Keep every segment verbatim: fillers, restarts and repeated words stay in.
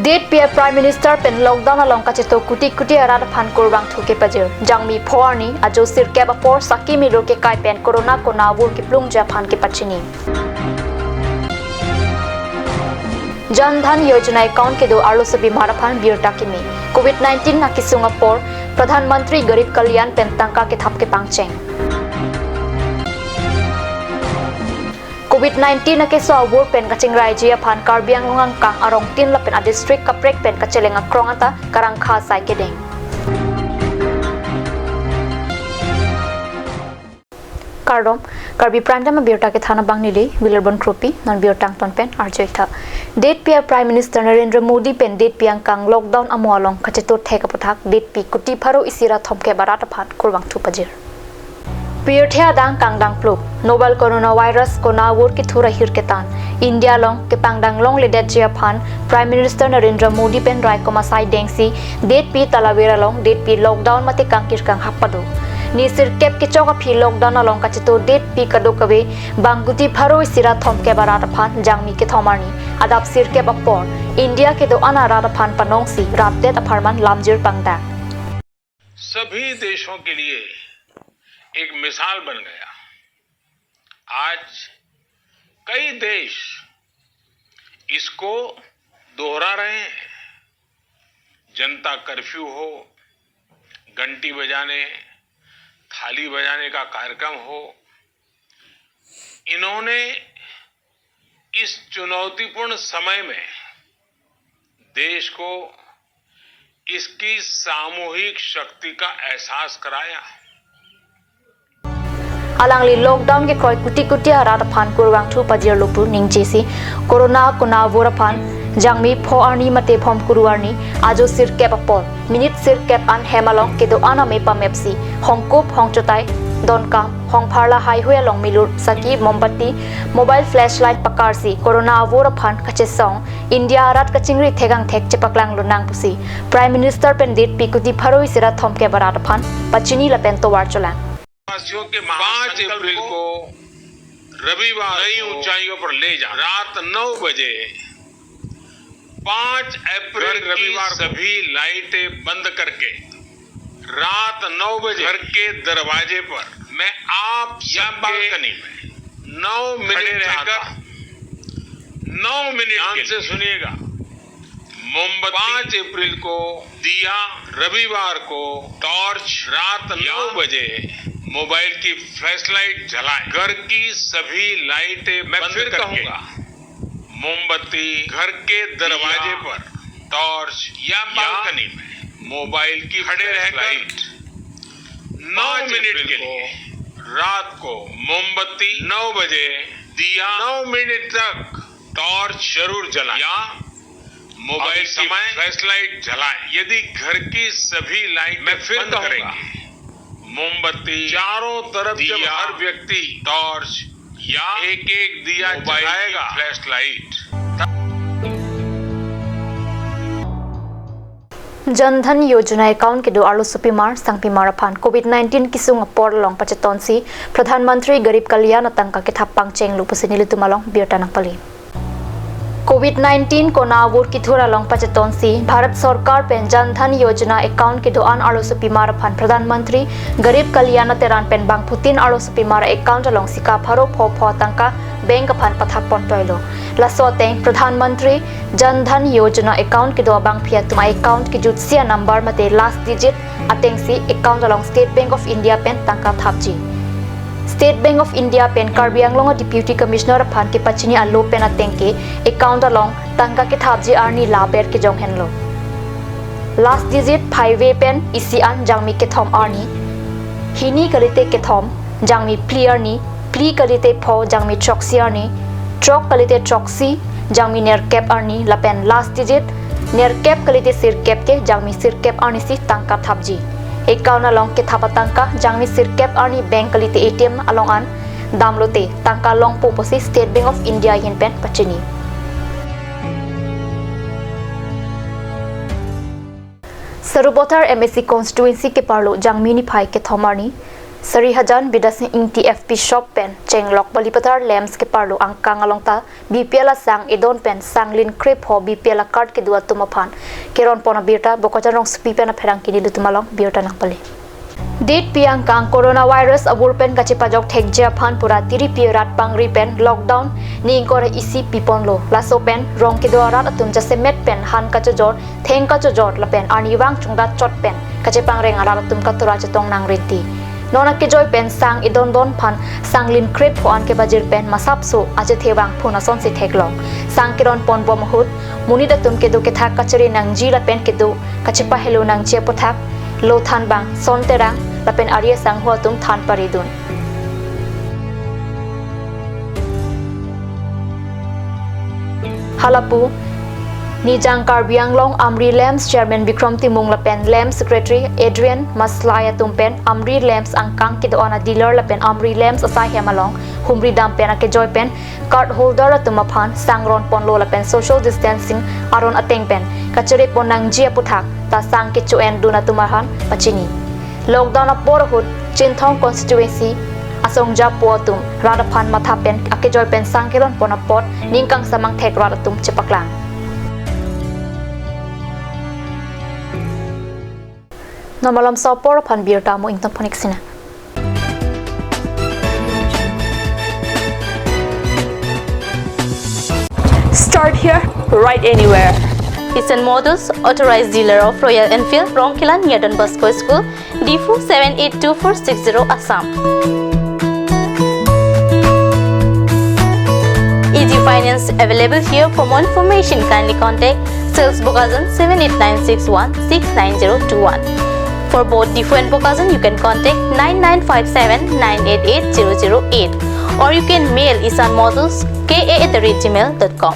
Date pi a Prime Minister pen lockdown along kacheto kuti kuti arat aphan kurvangthu kepajir. Jangmi pho arni ajo sirkep apor saki milur kekai pen corona konat avur kiplungji aphan kepachini. Jan Dhan Yojana account kedo arlosopimar aphan birta kimi. Covid nineteen akesung apor Pradhan Mantri Garib Kalyan pen tangka kethap kepangcheng. Covid nineteen akeso avur pen kachingraiji aphan Karbi Anglong angkang arongtin lapen adistrict kaprek pen kacheleng akrong anta karangkha asai kedeng. Kardom, Karbi Prime Time abirta kethan abang neli Wilarbon Kropi, non birta angton pen arjuitha. Date pi a Prime Minister Narendra Modi pen date pi angkang lockdown amo along kacheto thek aputhak date pi kuti pharo isi ra thomkep arat aphan kurvangthu pajir. Pirthe adang kangdang pluk, novel coronavirus konat avur kithur ahir ketan, India along kepangdang longledetji aphan Prime Minister Narendra Modi pen raikom asai dengsi date pi talaver along date pi lockdown mate kangkir kanghap pado. Ni sirkep kechok aphi lockdown along kacheto date pi kadokave bang kuti pharo isi ra thomkep arat aphan jangmi kethom arni adap sirkep apor India kedo-an arat aphan panongsi rapdet apharman lamjir pangdak. सभी देशों के लिए एक मिसाल बन गया। आज कई देश इसको दोहरा रहे हैं। जनता कर्फ्यू हो, घंटी बजाने, थाली बजाने का कार्यक्रम हो, इन्होंने इस चुनौतीपूर्ण समय में देश को इसकी सामूहिक शक्ति का एहसास कराया। Alangli lockdown kekroi kuti kuti arat aphan kurvangthu pajirlo pu ningjesi corona konat avur aphan jangmi pho arni mate phom kuru arni ajo sirkep apor minute sirkep an hem along kedo-an ame pamepsi hongkup, hongchotai, donkam, hongphar lahaihui along milur saki, mombati, mobile flashlight pakarsi corona avur aphan kachesong India arat kachingri thekang thek chepaklang lonang pusi Prime Minister pen date pi kuti pharo isi ra thomkep arat aphan pachini lapen tovar cholang. वासियों के पाँच अप्रैल को रविवार नई ऊंचाइयों पर ले जा रात नौ बजे पाँच अप्रैल रविवार सभी लाइटें बंद करके रात नौ बजे घर के दरवाजे पर मैं आप या बालकनी में नौ मिनट रहकर नौ मिनट ध्यान से सुनिएगा। मोमबत्ती पाँच अप्रैल को दिया, रविवार को टॉर्च, रात नौ बजे मोबाइल की फ्लैशलाइट जलाएं। घर की सभी लाइटें मैं बंद फिर करके कहूंगा, मोमबत्ती, घर के दरवाजे पर टॉर्च या बालकनी में मोबाइल की खड़े रहकर लाइट नौ मिनट के लिए रात को मोमबत्ती नौ बजे दिया नौ मिनट तक टॉर्च जरूर जलाएं या मोबाइल की फ्लैशलाइट जलाएं। यदि घर की सभी लाइट मैं फिर बंद करेंगे, मोमबत्ती चारों तरफ जब हर व्यक्ति टॉर्च या एक एक दिया जलाएगा, flashlight Jan Dhan Yojana account kedo arlosopimar sangpimar aphan Covid nineteen kesung apor along pachetonsi Pradhan Mantri Garib Kalyan atangka kethap pangchenglo pusi nelitum along birta nangpali. Covid nineteen konat avur kithur along pachetonsi Bharat Sorkar pen Jan Dhan Yojana account kedo-an arlosopimar aphan Pradhan Mantri Garib Kalyan ateran pen bangphutin arlosopimar account along sika pharo pho pho tangka bank aphan pathap pontoilo. Laso ateng Pradhan Mantri Jan Dhan Yojana account kedo abangphi atum a-account kejutsi a-number mate last digit atengsi account along State Bank of India pen tangka thapji. State Bank of India pen Karbi Anglong a-Deputy Commissioner aphan kepachini alo pen ateng ke account along tangka kethapji arni la aber kejong henlo. Last digit phaive pen isi an jangmi kethom arni, hini kalite kethom jangmi phli arni, phli kalite pho jangmi throksi arni, throk kalite throksi jangmi nerkep arni lapen last digit nerkep kalite sirkep ke jangmi sirkep arnisi tangka thapji. Account along kethap atangka jangmi sirkep arni bank kalite A T M along an damlote tangka longpo pusi State Bank of India ahin pen pachini. Sarupathar M A C constituency keparlo jangmi niphai kethom arni Sarihajan Bidasing Ingti F P shop pen chenglok Balipathar lamps keparlo angkang along ta B P L asang edon pen sanglin krepho B P L acard kedo atum aphan keron pon abirta Bokajan Rongsopi pen apherangke nelitum along birta nangpale. Detpi angkang coronavirus abur pen kachepajok thekji aphan pura tiripi rat pangri pen lockdown ni ingkoi ra isi piponlo. Laso pen rong kedo arat atum jasemet pen han kachojor, theng kachojor lapen arnivang chungdat chot pen kachepangreng arat atum katura chetong nangrinti. Non akejoi pen sang edondon aphan sanglin krepho an kebajir pen masapso achethevang phun asonsi theklong. Sang keron ponbom ahut monit atum kedo kethak kachere nangji lapen kedo kachepahelo nangji aputhak lo thanbang Son Terang lapen ari asangho atum than paridun. Halapu Nijang Karbi Anglong Amri Lamps Chairman Bikrom Timung lapen Lamps Secretary Adrian Maslai atum pen Amri Lamps angkang kedo-an a-dealer lapen Amri Lamps asai hem along humri dam pen akejoi pen card holder atum aphan sang ron ponlo lapen social distancing aron ateng pen kachere pon nangji aputhak ta sang kecho-en dun atum aphan pachini. Lockdown apor ahut Chinthong constituency asong japo atum rat aphan matha pen akejoi pen sang keron pon apot ning kangsamang thek rat atum chepaklang. Non malom so apor aphan birta mo ington phonik sina. Start here, ride anywhere. Isan Motors, authorized dealer of Royal Enfield, Rongkhelan near Don Bosco School, Diphu seven eight two four six zero, Assam. Easy finance available here. For more information, kindly contact Sales Bokajan seven eight nine six one six nine zero two one. For both Diphu and Bokajan, you can contact nine nine five seven nine eight eight zero zero eight, or you can mail Isan Motors K A at the rate gmail dot com.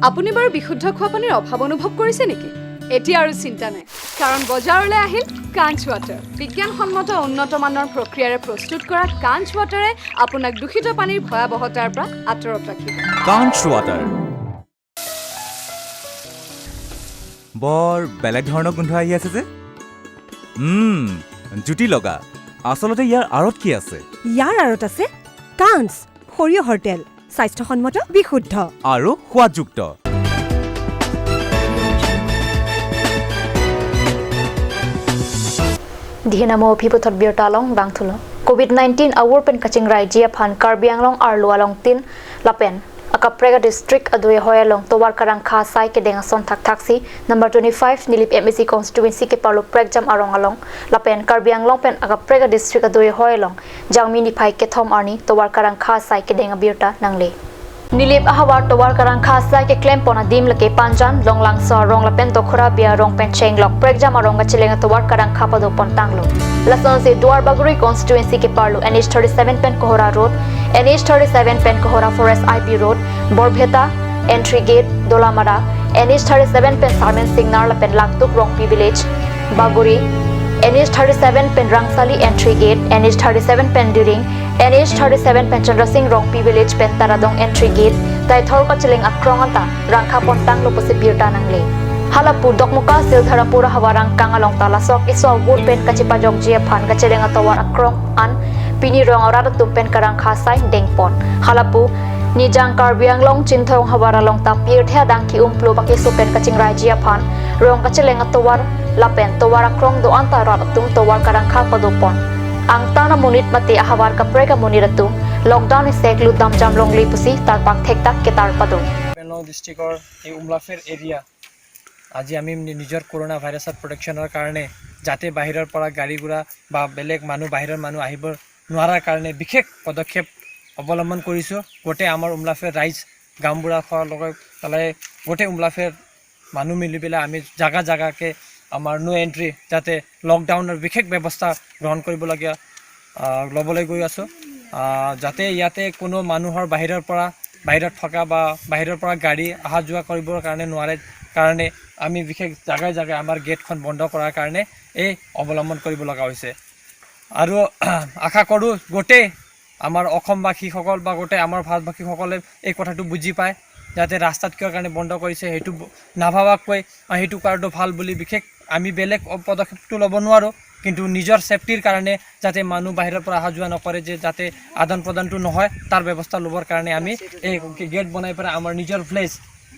আপুনি বাৰু বিশুদ্ধ খোৱা পানীৰ অভাৱ অনুভৱ কৰিছে নেকি? এতিয়া আৰু চিন্তা নাই, কাৰণ বজাৰলৈ আহিল কাঞ্চ ৱাটাৰ। বিজ্ঞানসন্মত উন্নত মানৰ প্ৰক্ৰিয়াৰে প্ৰস্তুত কৰা কাঞ্চ ৱাটাৰে আপোনাক দূষিত পানীৰ ভয়াৱহতাৰ পৰা আঁতৰত ৰাখিব। কাঞ্চ ৱাটাৰ। বৰ বেলেগ ধৰণৰ গোন্ধ আহি আছে যে। উম, জুতি লগা। আচলতে ইয়াৰ আঁৰত কি আছে? ইয়াৰ আঁৰত আছে কাঞ্চ, সৰিয়হৰ তেল, স্বাস্থ্যসন্মত, বিশুদ্ধ আৰু সোৱাদযুক্ত। Dihena mo phiputhot birta along bang thulo. Covid nineteen awur pen kachingrai ji aphan Karbi Anglong arlo along tin lapen akaprek a-district adui hoi along tovar karangkha asai kedeng ason thakthaksi number twenty-five Nilip M A C constituency keparlo prekjam arong along lapen Karbi Anglong pen akaprek a-district adui hoi along Jangmi niphai kethom arni tovar karangkha asai kedeng abirta nangle. Nilip ahavar tovar karangkha asai keklem pon adim lake Panjan, Longlangso arong lapen Dokhora Bey arong pen chenglok prekjam arong kacheleng atovar karangkha pado pon tanglo. Lasonsi Duar Bagori constituency keparlo N H thirty-seven pen Kohora Road, N H thirty-seven pen Kohora Forest I B Road, Borbheta entry gate, Dolamara, N H thirty-seven pen Sarmen Singnar lapen Langtuk Rongpi village, Bagori, N H thirty-seven pen Rangsali entry gate, N H thirty-seven pen Diring, N H thirty-seven pen Chandra Singh Rongpi village pen Taradong entry gate, Taithor kacheleng akrong anta rangkha pon tanglo pusi birta nangle. Halapu Dokmoka Sildharapur ahavar angkang along ta laso keso awur pen kachepajokji aphan kacheleng atovar akrong an pini rong arat atum pen karangkha asai dengpon. Halapu Nijang Karbi Anglong Chinthong havar along ta pirthe adang ki-umplo pakeso pen kachingraiji aphan rong kacheleng atovar lapen tovar akrong do-an ta rat atum tovar karangkha padopon. Angtan amonit mate ahavar kaprek amonit atum lockdown isek lutdam jam longle pusi tarpak thektak ketar pado. Karbi Anglong districtৰ এই উমলাফেৰ এৰিয়া আজি আমি নি-, নিজৰ কৰোণা ভাইৰাছৰ প্ৰটেকশ্যনৰ কাৰণে যাতে বাহিৰৰ পৰা গাড়ী ঘোঁৰা বা বেলেগ মানুহ, বাহিৰৰ মানুহ আহিব নোৱাৰাৰ কাৰণে বিশেষ পদক্ষেপ অৱলম্বন কৰিছোঁ। গোটেই আমাৰ উমলাফেৰ ৰাইজ, গাঁওবুঢ়া খোৱাৰ লগে পেলাই গোটেই উমলাফেৰ মানুহ মিলি পেলাই আমি জাগা জাগাকে আমাৰ ন' এণ্ট্ৰি যাতে লকডাউনৰ বিশেষ ব্যৱস্থা গ্ৰহণ কৰিবলগীয়া, আহ, ল'বলৈ গৈ আছোঁ। আহ, যাতে ইয়াতে কোনো মানুহৰ বাহিৰৰ পৰা, বাহিৰত থকা বা বাহিৰৰ পৰা গাড়ী অহা যোৱা কৰিবৰ কাৰণে নোৱাৰে কাৰণে আমি বিশেষ জাগাই জাগাই আমাৰ গেটখন বন্ধ কৰাৰ কাৰণে এই অৱলম্বন কৰিব লগা হৈছে। আৰু আশা কৰোঁ গোটেই আমাৰ অসমবাসীসকল বা গোটেই আমাৰ ভাৰতবাসীসকলে এই কথাটো বুজি পায়, যাতে ৰাস্তাত কিয় কাৰণে বন্ধ কৰিছে সেইটো ব-, নাভাবাকৈ, আহ, সেইটো কৰাটো ভাল বুলি বিশেষ আমি বেলেগ পদক্ষেপটো ল'ব নোৱাৰোঁ, কিন্তু নিজৰ ছেফটিৰ কাৰণে যাতে মানুহ বাহিৰৰ পৰা অহা যোৱা নকৰে, যে যাতে আদান প্ৰদানটো নহয়, তাৰ ব্যৱস্থা ল'বৰ কাৰণে আমি এই গেট বনাই পেলাই আমাৰ নিজৰ ভিলেজ,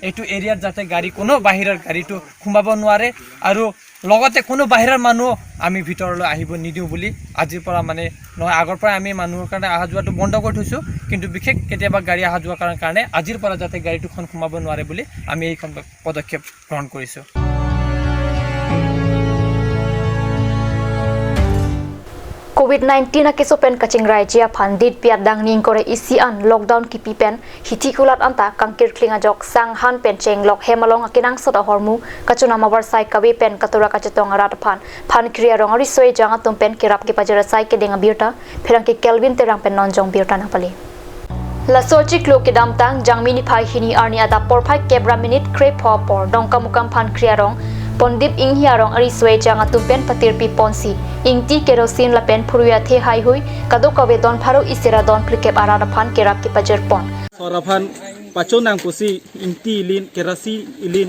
এইটো এৰিয়াত যাতে গাড়ী, কোনো বাহিৰৰ গাড়ীটো সোমাব নোৱাৰে আৰু লগতে কোনো বাহিৰৰ মানুহ আমি ভিতৰলৈ আহিব নিদিওঁ বুলি আজিৰ পৰা, মানে, নহয়, আগৰ পৰাই আমি মানুহৰ কাৰণে অহা যোৱাটো বন্ধ কৰি থৈছোঁ, কিন্তু বিশেষ কেতিয়াবা গাড়ী অহা যোৱা কাৰণ কাৰণে আজিৰ পৰা যাতে গাড়ী দুখন সোমাব নোৱাৰে বুলি আমি এইখন পদক্ষেপ গ্ৰহণ কৰিছোঁ। Covid nineteen akeso pen kachingrai ji aphan ditpi adang ning kore isi an lockdown kipi pen hithi kulat anta kangkirkling ajok sang han pen chenglok hem along akenangsot ahormu kachonam avarsai kave pen katura kachetong arat aphan Phankri arong ariso ejang atum pen kerap kepajir asai kedeng abirta pherangke Kelvin Terang pen nonjong birta nangpale. Laso chiklo kedamtang Jangmi niphai hini arni adap porphai kep ra minute krepho apor Dongkamukam Phankri arong Pondip Inghi arong ariso ejang atum pen patirpi ponsi ingti, kerosin lapen phurui athe haihui kadokave don pharo isi ra don phlikep arat aphan kerap kepajir pon. Sor aphan pachonang pusi ingti ilin, kerasi ilin,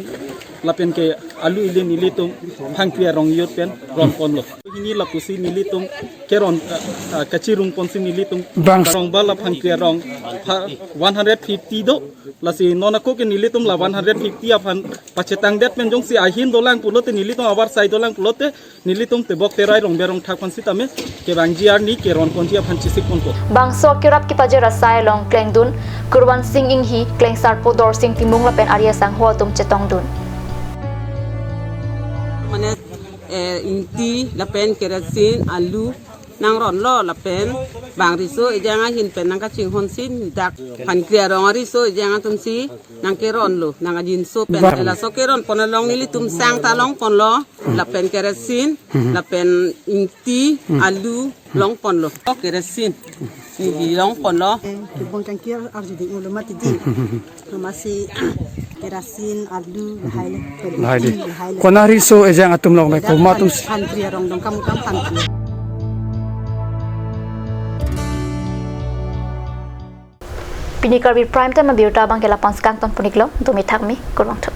lapen ke alu ilin nelitum Phankri arong youth pen ron ponlo. Hini lapusi nelitum keron, ah, ah, kachirung ponsi nelitum bang arong bala Phankri arong ha one hundred fifty do, lasi non ako ke nelitum la one hundred fifty aphan pachetang det pen jongsi ahin dolang pulote nelitum avarsai dolang pulote nelitum tebok terai rong berong thak pan sitame kevangji arni keron ponji aphan chisik ponpo. Bangso kerap kepajir asai along klengdun Kurwan Singh Inghi, klengsarpo Dorsing Timung lapen Arya Sangho atum chetongdun. Mane, eh, ingti lapen kerosin, alu nangronlo lapen bang riso ejang ahin pen nangkachinghon si dak Phankri arong ariso ejang atum si nangkeronlo, nang ajinso pen. Bang. Laso keron pon along nelitum sang ta long ponlo, lapen kerosin, lapen ingti, alu long ponlo. Oh, kerosin. Neli long ponlo. Eh, kibong kangkir arju ding ulo mati di. Masi kerosin, alu, lahai le. Lahai di. Lahai le. Konat riso ejang atum long mai, komat atum si. Phankri arong Dongkamukam Phankri. Pini Karbi Prime Time abirta abangke la-an pen kangton pon-iklo, dumi thakmi, kurvangthu.